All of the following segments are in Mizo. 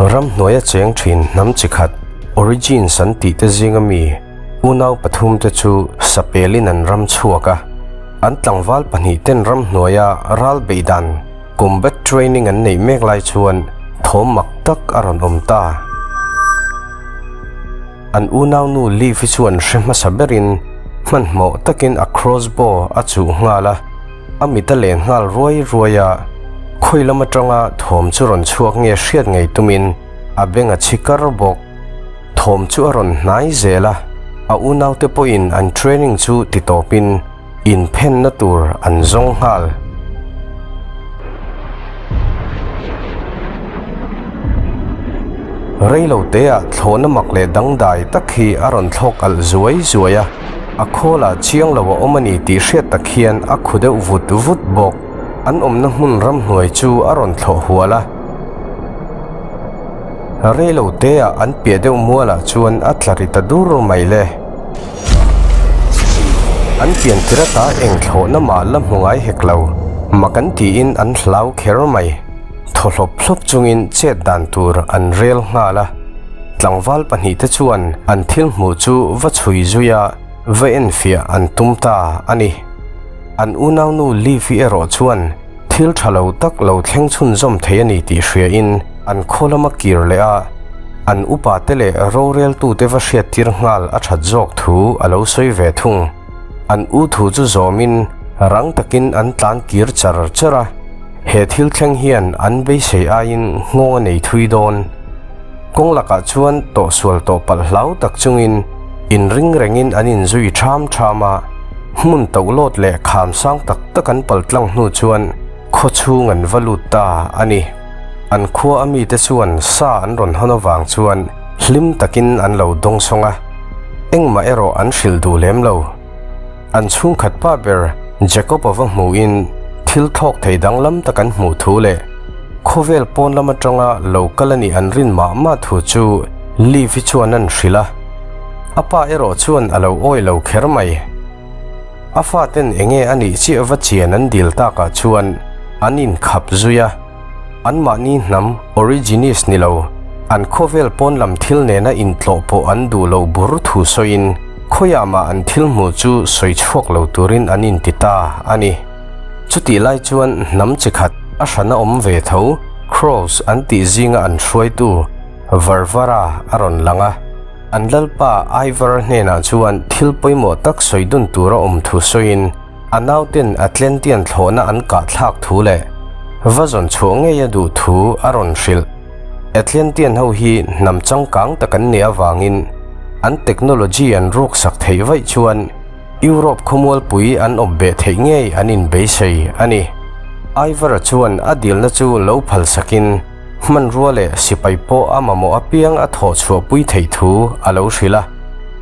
Ramhnuaia cheng thin hnam chi khat, Origins an tih te zinga mi unau pathum te chu sapelin an ram chhuak a. An tlangval pahnih ten ramhnuaia ral beih dan combat training an neih mek lai chuan thawm mak tak a rawn awm ta. An unaunu Liv hi chuan hre hmasa berin hmanhmawh takin a crossbow a chuh nghal a, a mit a len nghal ruai ruai a, khawi lam atanga thawm chu rawn chhuak nge hriat ngei tumin a beng a chhi kar bawk. Thawm chu a rawn hnai zel a, a unaute pawhin an training chu ti tawpin inphenna tur an zawng nghal. Reilo teah thlawhna mak leh dangdai tak hi a rawn thlawk alh zuai zuai a, a khawlah chiang lo a awm a ni tih hriat tak hian a khu deuh vut vut bawk. An awmna hmun ramhnuai chu a rawn thlawh hual a. Reilo teah an piah deuh mualah chuan a tla ri ta dur mai le. An pian tir ata eng thlawhna mah la hmu ngai hek lo, mak an tiin an hlau kher mai. Thaw hlawp hlawp chungin chet dan tur an rel nghal a. Tlangval pahnihte chuan an thil hmuh chu va chhui zui a, va enfiah an tum ta a ni. An unaunu Liv-i erawh chuan thil tha lo tak lo thleng chhunzawm thei a ni tih hriain an khaw lama kir leh a, an upate leh roreltute va hriattir nghal a that zawk thu a lo sawi ve thung. An u thu chu zawmin rang takin an tlan kir char char a, he thil thleng hian an beisei aiin nghawng a nei thui dawn. Kawng lakah chuan tawhsual tawh palh hlau tak chungin inring rengin an inzui ṭham ṭham a, hmun tohlawt leh kham sang tak tak an pal tlang hnu chuan khaw chhung an va lut ta a ni. An khua a mite chuan sa an rawn hawn avang chuan hlim takin an lo dawng sawng a, engmah erawh an hrilh duh lem lo. An chhungkhat pa ber Jacob-a va hmuhin thil thlawk thei danglam tak an hmuh thu leh khawvel pawn lam atanga lo kal a nih an rin mah mah thu chu Liv-i chuan an hrilh a. A pa erawh chuan a lo awih lo kher mai. A faten enge a nih chiah va chian an dil takah chuan an inkhap zui a, anmahni hnam Originis ni lo, an khawvel pawn lam thil nena intlawh pawh an duh lo bur thu sawiin khawiah mah an thil hmuh chu sawi chhuak lo turin an inti ta a ni. Chutih lai chuan hnam chi khat a hrana awm ve tho Crows an tih zinga an hruaitu Varvara a rawn lang a. An lalpa Ivar hnenah chuan thil pawimawh tak sawi dun tura awm thu sawiin a nauten Atlantean thlawhna an kah thlak thu leh va zawn chhuah ngei a duh thu a rawn hrilh. Atlantean ho hi hnam changkang tak an nih avangin an technology an ruksak theih vaih chuan Europe khawmualpui an awp beh theih ngei an inbeisei a ni. Ivar-a chuan a dilna chu lo phalsakin, Hmanrua leh sipai pawh a mamawh apiang a thawh chhuahpui theih thu a lo hrilh a.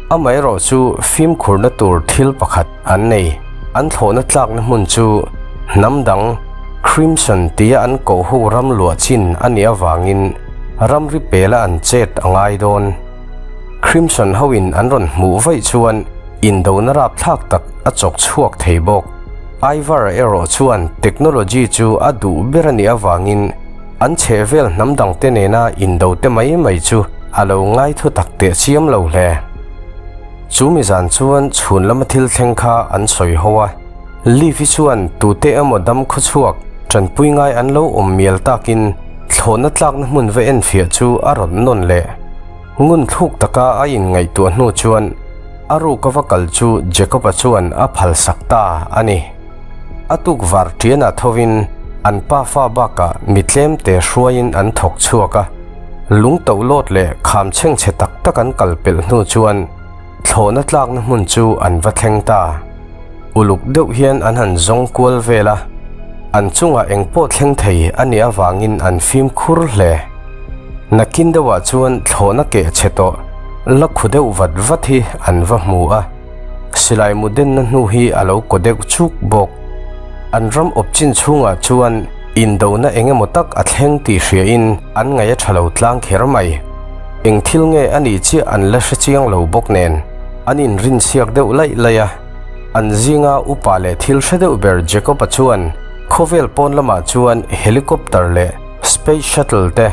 Amaherawh chu fimkhurna tur thil pakhat an nei. An thlawhna tlakna hmun chu hnam dang Crimson tia an koh ho ram luah chin a nih avangin ramri pela an chet a ngai dawn. Crimson hoin an rawn hmuh vaih chuan indona rapthlak tak a chawk chhuak thei bawk. Ivar erawh chuan technology chu a duh ber a nih avangin an chhehvel hnam dangte nena indo te mai mai chu a lo ngai thu tak teh chiam lo hle. Chu mi zan chuan chhun lama thil thleng kha an sawi ho a, Liv-i chuan tute emaw dam khawchhuak tanpui ngai an lo awm mial takin thlawhna tlakna hmun va enfiah chu a rawn nawn leh. Ngun thluk taka a inngaihtuah hnu chuan a ruk a va kal chu Jacob-a chuan a phalsak ta a ni. A tuk var ṭianah thovin an pa fa bakah mi tlemte hruaiin an thawk chhuak a, lung tohlawt leh kham chhengchhe tak tak an kal pelh hnu chuan thlawhna tlakna hmun chu an va thleng ta. Uluk deuh hian an han zawng kual vel a, an chungah eng pawh thleng thei a nih avangin an fimkhur hle. Nakin deuhah chuan thlawhna keh chhe tawh la khu deuh vat vat hi an va hmu a, silai mu denna hnu hi a lo kaw deuh chuk bawk. An ram awp chin chhungah chuan indona eng emaw tak a thleng tih hriain an ngaih a tha lo tlang kher mai. Eng thil nge a nih chiah an la hre chiang lo bawk nen an inrinchhiak deuh laih laih a. An zinga upa leh thil hre deuh ber Jacob-a chuan khawvel pawn lamah chuan helicopter leh space shuttle te.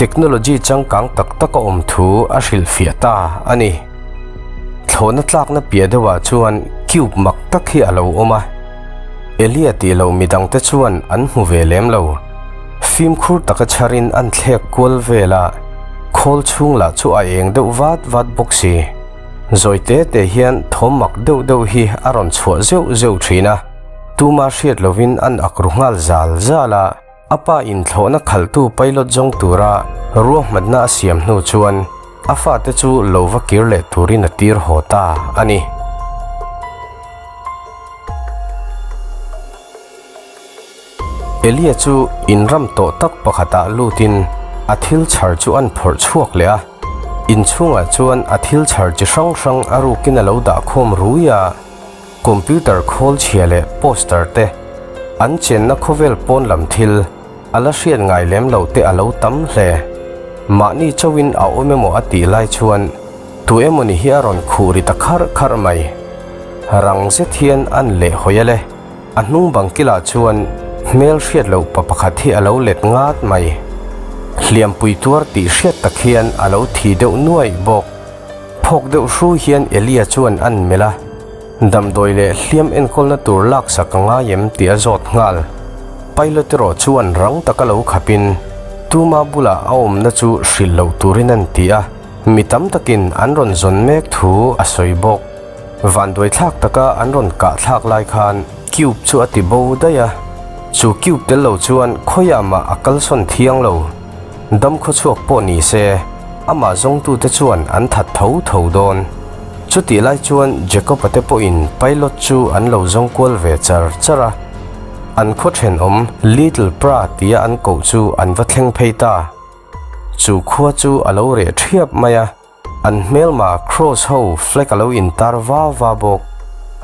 Technology changkang tak tak a awm thu a hrilhfiah ta a ni. Thlawhna tlakna piah deuhah chuan cube mak tak hi a lo awm a. Elia tih loh midangte chuan an hmu ve lem lo. Fimkhur taka chharin an thlek kual vel a, khawl chhung lah chu a eng deuh vat vat bawk si. Zawi te te hian thawm mak deuh deuh hi a rawn chhuah zeuh zeuh thin a, tuma hriat lovin an ak ru nghal zal zal a. A pa inthlawhna khalhtu pilot zawng tura ruahmanna a siam hnu chuan a fate chu lo va kir leh turin a tir haw ta a ni. Elia chu inram tawh tak pakhatah lutin a thil chhar chu an phawrh chhuak leh a. Inchhungah chuan a thil chhar chi hrang hrang a rukin a lo dah khawm rui a. Computer khawl chhia leh poster te, an chenna khawvel pawn lam thil a la hriat ngai lem lo te a lo tam hle. Mahni chauhin a awm emaw a tih lai chuan tu emawni hi a rawn khuh ri ta kharh kharh mai. Rang zet hian an leh hawi a le. A hnung bang kilah chuan hmel hriat loh pa pakhat hi a lo let ngat mai. Hliampui tuar tih hriat tak hian a lo thi deuh nuaih bawk. Phawk deuh hru hian Elia chuan an melh a, Damdawi leh hliam enkawlna tur laksak a ngai em tih a zawt nghal. Pilot erawh chuan rang taka lo khapin tuma bulah a awmna chu hrilh loh turin an ti a, mi tam takin an rawn zawn mek thu a sawi bawk. Vanduai thlak taka an rawn kah thlak lai khan cube chu a ti bo daih a, chu cube tel lo chuan khawiah mah a kalsawn thiang lo. Dam khawchhuak pawh ni se, amah zawngtute chuan an that tho tho dawn. Chutih lai chuan Jacob-a te pawhin pilot chu an lo zawng kual ve char char a. An khaw thenawm Little Pra tia an koh chu an va thleng phei ta. Chu khua chu a lo reh thiap mai a. An hmelma Cross ho flag a lo intar va va bawk.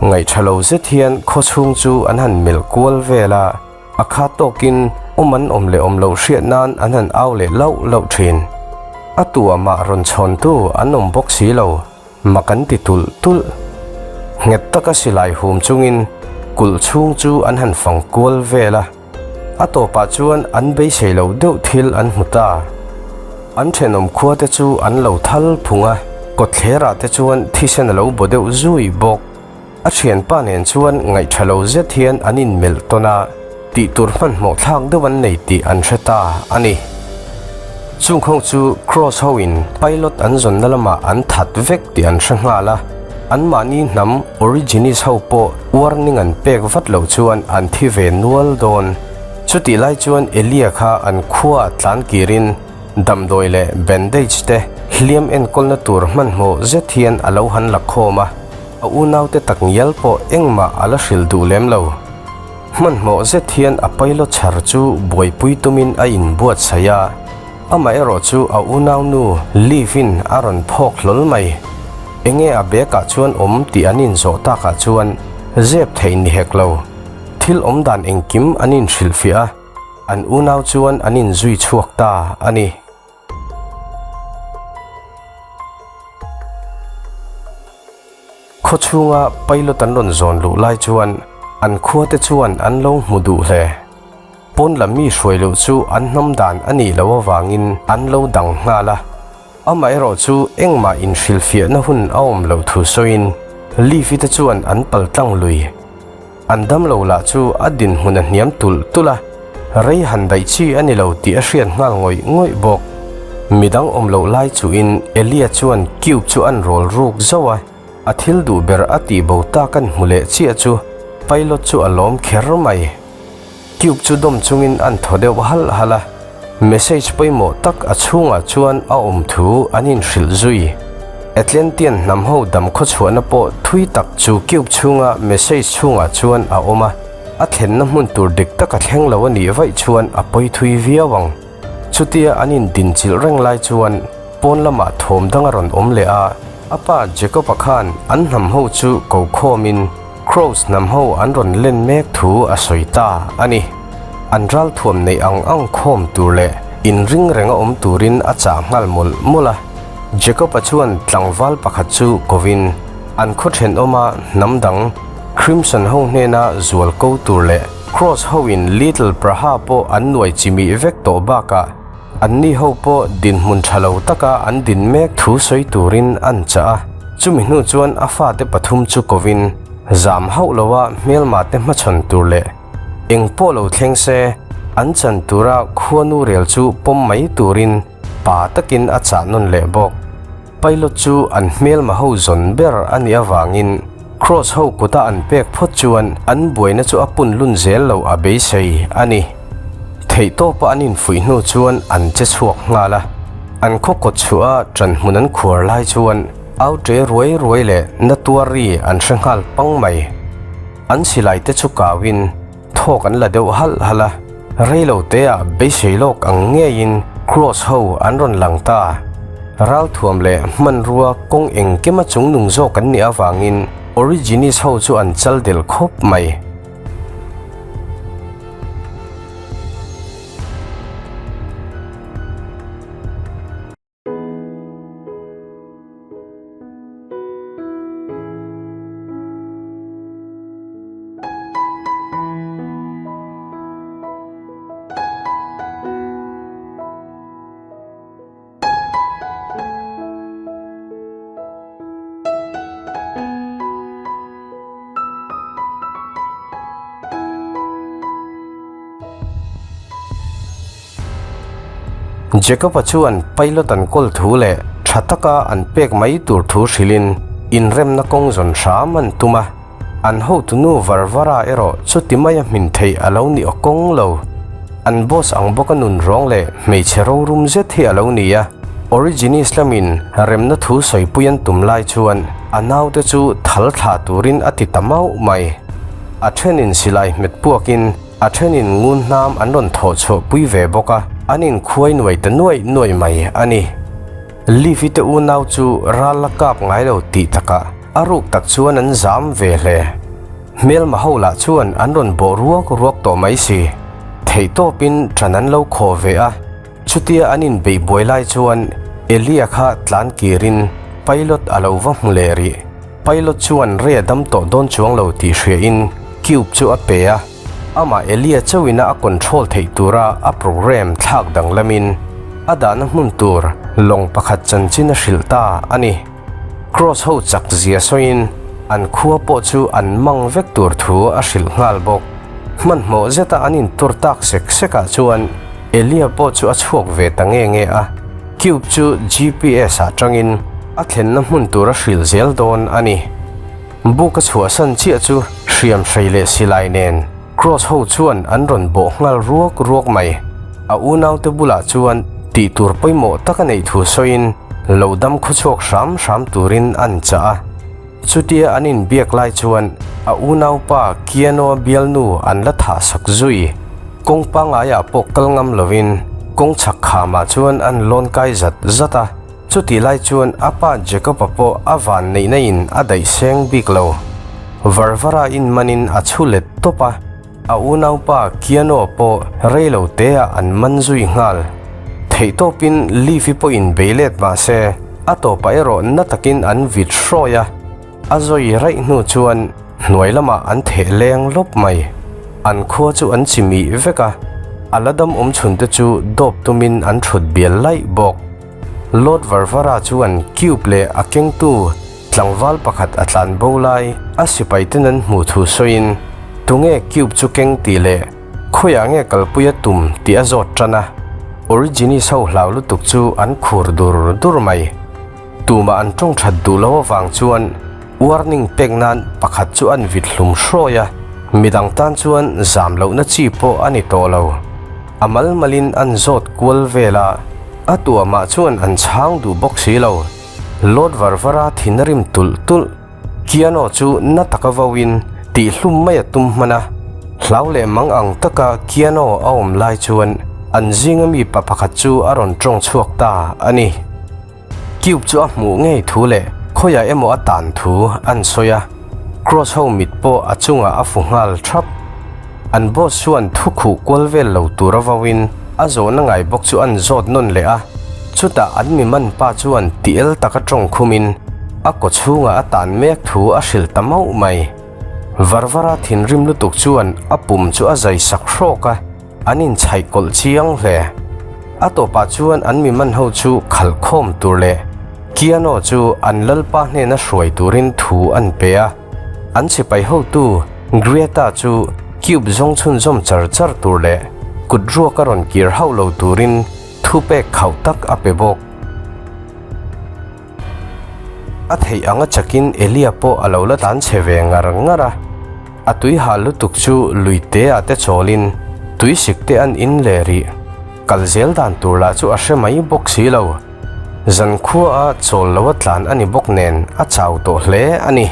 Ngaihṭha lo zet hian khaw chhung chu an han melh kual vel a, a kha tawkin awm an awm leh awm loh hriat nan an han au leh lauh lauh ṭhin. A tu amah rawn chhawntu an awm bawk si lo, mak an ti tulh tulh. Nghet taka silai hum chungin kulh chhung chu an han fang kual vel a. A tawpah chuan an beisei loh deuh thil an hmu ta. An thenawm khua te chu an lo thal phung a, kawtthlerah te chuan thisen a lo baw deuh zui bawk. A thianpa nen chuan ngaihṭha lo zet hian an inmelh tawn a, tih tur hmanhmawh thlak deuh an nei tih an hre ta a ni. Chung ho chu Cross hoin pilot an zawnna lamah an that vek tih an hre nghal a, anmahni hnam Originis ho pawh warning an pek vat loh chuan an thi ve nual dawn. Chutih lai chuan Elia kha an khuaah tlan kirin damdawi leh bandage te hliam enkawlna tur hmanhmawh zet hian a lo han la khawm a, a unaute takngial pawh engmah a la hrilh duh lem lo. Hmanhmawh zet hian a pilot chhar chu buaipui tumin a inbuatsaih a, amaherawh chu a unaunu Liv-in a rawn phawk hlawl mai. Enge a bag-ah chuan awm tih an inzawh takah chuan zep theih ni hek lo. Thil awmdan engkim an inhrilhfiah a, an unau chuan an inzui chhuak ta a ni. Khaw chhunga pilot an rawn zawn luh lai chuan an khuate chuan an lo hmu duh hle. Pawn lam mi hruai loh chu an hnam dan a nih loh avangin an lo dang nghal a. Amaherawh chu engmah inhrilhfiahna hun a awm loh thu sawiin Leafy te chuan an paltlang lui. An damlo lah chu a dinhmun a hniam tulh tulh a, rei han daih chi a ni lo tih a hriat nghal ngawih ngawih bawk. Midang awm loh lai chuhin Elia chuan cube chu an rawl ruk zauh a, a thil duh ber a tih bo tak an hmu leh chiah chu pilot chu a lawm kher mai. Cube chu dawm chungin an thaw deuh halh halh a, message pawimawh tak a chhungah chuan a awm thu an inhrilh zui. Atlantean hnam ho dam khawchhuahna pawh thui tak chu cube chhunga message chhungah chuan a awm a, a thlenna hmun tur dik tak a thleng lo a nih vaih chuan a pawi thui viau ang. Chutia an indinchilh reng lai chuan pawn lamah thawm dang a rawn awm leh a, a pa Jacob-a khan an hnam ho chu ko khawmin Crows hnam ho an rawn len mek thu a sawi ta a ni. An ralthuam neih ang ang khawm tur leh inring renga awm turin a chah nghal mawlh mawlh a. Jacob-a chuan tlangval pakhat chu kovin an khaw thenawma hnam dang Crimson ho hnena zual ko tur leh Cross hoin Little Praha pawh an nuai chimih vek tawh bakah. Anni ho pawh dinhmun tha lo taka an din mek thu sawi turin an chah a. Chumi hnu chuan a fate pathum chu kovin zam hauh loa hmelma te hmachhawn tur leh eng pawh lo thleng se an chan tura khuanu rel chu pawm mai turin pa takin a chah nawn leh bawk. Pilot chu an hmelma ho zawn ber a nih avangin Cross ho kuta an pek phawt chuan an buaina chu a pun lun zel lo a beisei a ni. Theihtawpa an infuih hnu chuan an che chhuak nghal a. An khaw kawt chhuah a ṭan hmun an khuar lai chuan au ṭe ruai ruai leh na tuar ri an hre nghal pang mai. An silai te chu kauin thawk an la deuh halh halh a, rei lo te ah beisei lawk ang ngeiin Cross ho an rawn lang ta. Ralthuam leh hmanrua kawng engkima chungnung zawk an nih avangin Originis ho chu an chal del khawp mai. Jacob-a chuan pilot an kawl thu leh tha taka an pek mai tur thu hrilhin inremna kawng zawn hram an tum a. An hotunu Varvara erawh chuti maia hmin theih a lo ni awkawng lo. An boss ang bawka nun rawng leh hmeichhe rorum zet hi a lo ni a. Origenes lamin remna thu sawipui an tum lai chuan a naute chu thal thlah turin a ti ta mauh mai. A thenin silai hmet puakin a thenin ngun hnam an rawn thawh chhuah pui ve bawk a, an inkhuai nuai ta nuaih nuaih mai a ni. Livi te unau chu ral la kap ngai lo tih takah a ruk tak chuan an zam ve hle. Hmelma ho lah chuan an rawn bawh ruak ruak tawh mai si. Theihtawpin ṭan an lo khawh ve a. Chutia an inbeih buai lai chuan Elia kha tlan kirin pilot a lo va hmu leh rih. Pilot chuan rei a dam tawh dawn chuang lo tih hriain cube chu a pe a, amah Elia chauhina a control theih tura a program thlak danglamin a dahna hmun tur lawng pakhat chanchin a hrilh ta a ni. Cross ho chak zia sawiin an khua pawh chu an mang vek tur thu a hrilh nghal bawk. Hmanhmawh zeta an intur tak sek sekah chuan Elia pawh chu a chhuak ve ta nge nge a, Cube chu GPS ah tangin a thlenna hmun tur a hrilh zel dawn a ni. Buk a chhuahsan chiah chu hriam hrei leh silai nen Cross ho chuan an rawn bawh nghal ruak ruak mai. A unaute bulah chuan tih tur pawimawh tak a neih thu sawiin lo dam khawchhuak hram hram turin an chah a. Chutia an inbiak lai chuan a unaupa Keanu-a bialnu an la thah sak zui. Kawng pangaiah pawh kal ngam lovin kawng chhak khamah chuan an lawn kai zat zat a. Chutih lai chuan a pa Jacob-a pawh a van neihna in a daih seng bik lo. Varvara inmanin a chhu let tawp a. A unaupa Keanu-a pawh rei lo teah an man zui nghal. Theihtawpin Leaf-i pawhin bei let mah se, a tawpah erawh na takin an vit hrawi a, a zawi raih hnu chuan hnuai lamah an theh leng lawp mai. An khua chu an chi mih vek a, a la dam awm chhunte chu dawp tumin an thut bial laih bawk. Lord Varvara chuan Cube leh a kengtu Tlangval pakhat a tlan bo lai a sipai ten an hmuh thu sawiin, Tunge cube chu keng tih leh khawiah nge kalpui a tum tih a zawt tan a. Originis ho hlau lutuk chu an khur dur dur mai. Tumah an tawng that duh lo avang chuan warning pek nan pakhat chu an vit hlum hrawi a, midang tan chuan zam lohna chi pawh a ni tawh lo. A mal malin an zawt kual vel a, a tuamah chuan an chhang duh bawk si lo. Lord Varvara thin a rim tulh tulh. Keanu chu na taka vauin tihhlum mai a tum hman a. Hlau leh mang ang taka Keanu a awm lai chuan an zinga mi pa pakhat chu a rawn tawng chhuak ta a ni. Cube chu a hmuh ngei thu leh khawiah emaw a tan thu an sawi a. Cross ho mit pawh a chungah a fu nghal thap. An boss chuan thu khuh kual vel lo tura vauin a zawhna ngai bawk chu an zawt nawn leh a, chutah an mi man pa chuan ti el taka tawng khumin a kaw chhungah a tan mek thu a hrilh ta mauh mai. Varvara thinrim lutuk chuan a pum chu a zai sak hrawk a, an inchhaih kawlh chiang hle. A tawpah chuan an mi man ho chu khalh khawm tur leh Keanu chu an lalpa hnena hruai turin thu an pe a. An sipai hotu Grieta chu cube zawng chhunzawm char char tur leh kut ruak a rawn kir hauh lo turin thupek khauh tak a pe bawk. A theih anga chakin Elia pawh a lo la tlan chhe ve ngar ngar a. A tui hal lutuk chu lui te ah te chawlin tui sik te an in leh rih. Kal zel dan tur lah chu a hre mai bawk si lo. Zankhua a chawl lo a tlan a ni bawk nen a chau tawh hle a ni.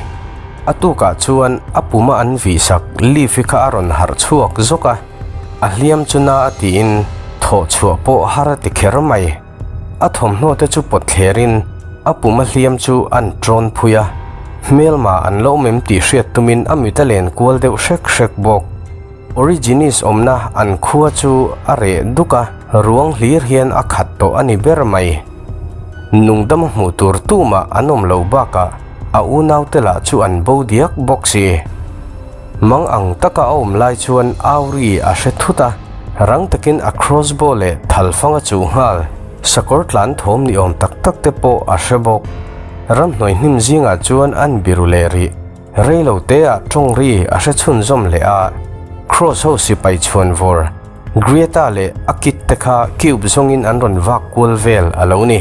A tukah chuan a puma an vihsak Leafy kha a rawn harh chhuak zawk a. A hliam chu na a tiin thawh chhuah pawh har a ti kher mai. A thawmhnaw te chu pawt thlerin a puma hliam chu an ṭawn phui a, hmelma an lo awm em tih hriat tumin a mit a len kual deuh hrek hrek bawk. Origenes awmna an khua chu a reh duk a, ruang hlir hian a khat tawh a ni ber mai. Nungdama hmuh tur tumah an awm lo bakah a unaute lah chu an bo diak bawk si. Mang ang taka a awm lai chuan Auri a hre thut a, rang takin a crossbow leh thalfang a chuh nghal. Sakawr tlan thawm ni awm tak tak te pawh a hre bawk. Ramhnuai hnim zingah chuan an biru leh rih. Rei lo te ah tawng ri a hre chhunzawm leh a, cross ho sipai chhuan vawr, Grieta leh a kit te kha cube zawngin an rawn vak kual vel a lo ni.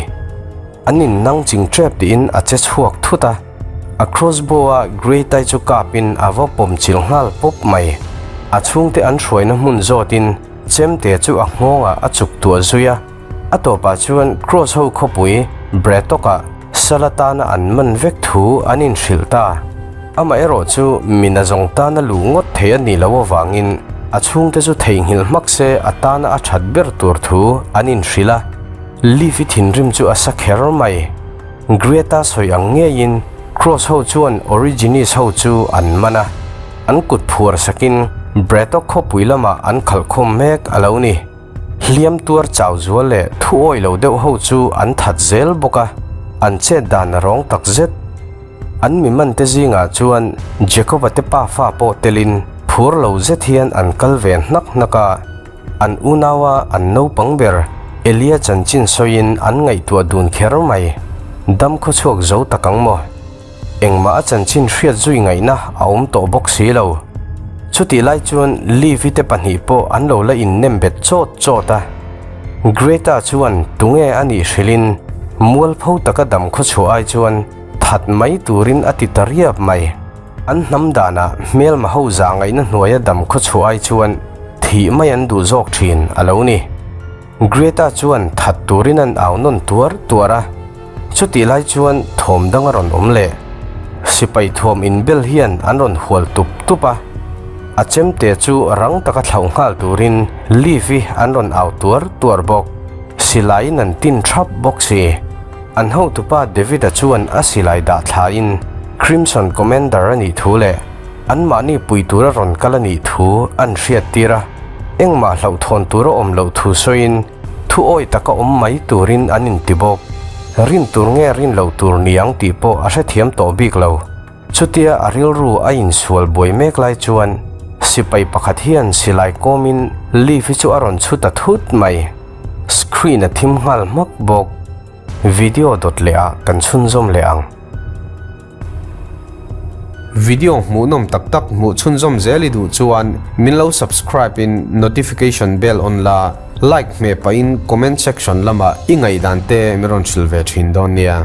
An in nang ching tep tiin a che chhuak thut a. A crossbow a Grey-tai chu kapin a va pawm chilh nghal pawp mai. A chhungte an hruaina hmun zawtin chemte chu a nghawngah a chuk tuah zui a. A tawpah chuan Cross ho khawpui Braddock-ah sal atana an man vek thu an inhrilh ta. Amaherawh chu mina zawng tana luh ngawt thei a nih loh avangin a chhungte chu theihnghilh hmak se a tana a that ber tur thu an inhrilh a. Leaf-i thinrim chu a sa kher mai. Greta sawi ang ngeiin Cross ho chuan Origenes ho chu an man a, an kut phuar sakin Braddock khawpui lamah an khalhkhawm mek a lo ni. Hliam tuar chau zual leh thu awih lo deuh ho chu an that zel bawk a, an chet dan a rawng tak zet. An mi man te zingah chuan Jacob-a te pafa pawh telin phur lo zet hian an kal ve hnak hnak a. An unaua an naupang ber Elia chanchin sawiin an ngaihtuah dun kher mai. Dam khawchhuak zo tak ang maw? Engmah a chanchin hriat zui ngaihna a awm tawh bawk si lo. Chutih lai chuan Levi te pahnih pawh an lo la innem bet chawt chawt a. Greta chuan tunge a nih hrilhin mualpho taka dam khawchhuah ai chuan that mai turin a ti ta riap mai. An hnam danah hmelma ho zah ngaihna hnuaia dam khawchhuah ai chuan thih mai an duh zawk thin a lo ni. Greta chuan that turin an au nawn tuar tuar a, chutih lai chuan thawm dang a rawn awm leh. Sipai thuam inbel hian an rawn hual tup tup a, a chemte chu rang taka thlauh nghal turin Leaf-i an rawn au tuar tuar bawk. Silaiin an tin thap bawk si. An hotupa David-a chuan a silai dah thlain Crimson Commander a nih thu leh anmahni pui tura rawn kal a nih thu an hriattir a, engmah hlauhthawn tura awm loh thu sawiin thu awi taka awm mai turin an inti bawk. Rin tur nge rin loh tur ni ang tih pawh a hrethiam tawh bik lo. Chutia a rilru a insual buai mek lai chuan sipai pakhat hian silai kawmin Leaf-i chu a rawn chhu ta thut mai. Screen a thim nghal hmak bawk. Video dawt leh ah kan chhunzawm leh ang. Video hmuhnawm tak tak hmuh chhunzawm zel i duh chuan min lo subscribe in notification bell on la, like hmeh pahin comment section lamah i ngaihdan te min rawn hrilh ve thin dawn nia.